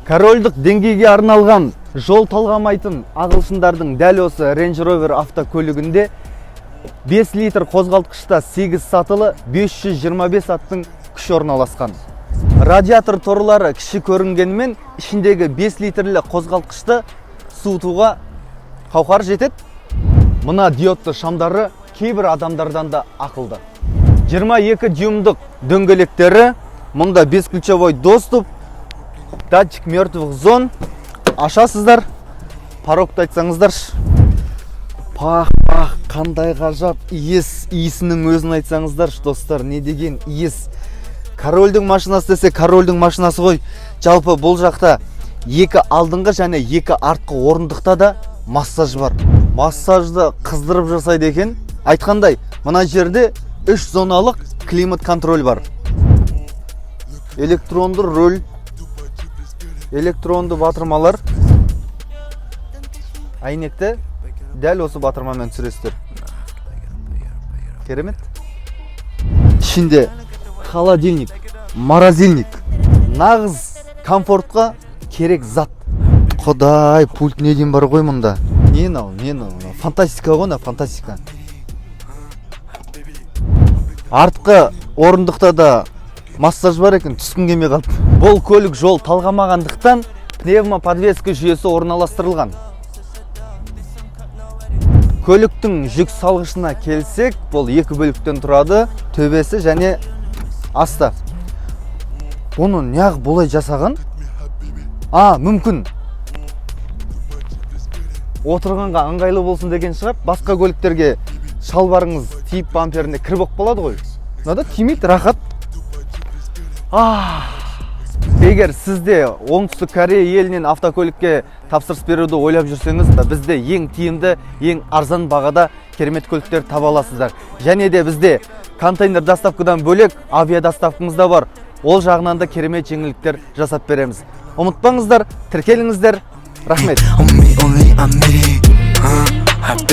Корольдық деңгейге арналған, жол талғамайтын ағылшындардың дәл осы Range Rover автокөлігінде 5 литр қозғалтқышта 8 сатылы 525 аттың күші орналасқан. Радиатор торлары кіші көрінгенімен, ішіндегі 5 литрлі қозғалтқышты суытуға қауқар жетеді. Мына диодты шамдары кейбір адамдардан да ақылды. 22 дюймдық дөңгелектері, мұнда бесключевой доступ, датчик мертвых зон. Ашасыздар, порогты айтсаңыздаршы. Пах, пах, қандай ғажап иіс! Иісінің өзін айтсаңыздаршы, достар, не деген иіс! Корольдің машинасы десе, корольдің машинасы ғой. Жалпы, бұл жақта екі алдыңғы және екі артқы орындықта да массаж бар. Массажды қыздырып жасайды екен. Айтқандай, мына жерде үш зоналық климат контроль бар, электронды руль, электронды батырмалар. Әйнекті дәл осы батырмамен түсіресіздер. Керемет! Ішінде холодильник, морозильник, нағыз комфортқа керек зат. Құдай, пульт не дейін бар ғой мұнда! Не мынау, не мынау? Мынау фантастика ғой, мына фантастика! Артқы орындықта да массаж бар екен, түскім келмей қалды. Бұл көлік жол талғамағандықтан, пневмоподвеска жүйесі орналастырылған. Көліктің жүк салғышына келсек, бұл екі бөліктен тұрады: төбесі және асты. Бұны неғып бұлай жасаған? А, мүмкін, отырғанға ыңғайлы болсын деген шығар. Басқа көліктерге шалбарыңыз тиіп, бамперіне кір болып қалады ғой, мынада тимейді, рахат. А егер сізде Оңтүстік Корея елінен автокөлікке тапсырыс беруді ойлап жүрсеңіз, бізде ең тиімді, ең арзан бағада керемет көліктер таба аласыздар. Және де бізде контейнер доставкадан бөлек авиадоставкамыз да бар, ол жағынан да керемет жеңілдіктер жасап береміз. Ұмытпаңыздар, тіркеліңіздер. Рахмет! On me, only I'm me. Huh?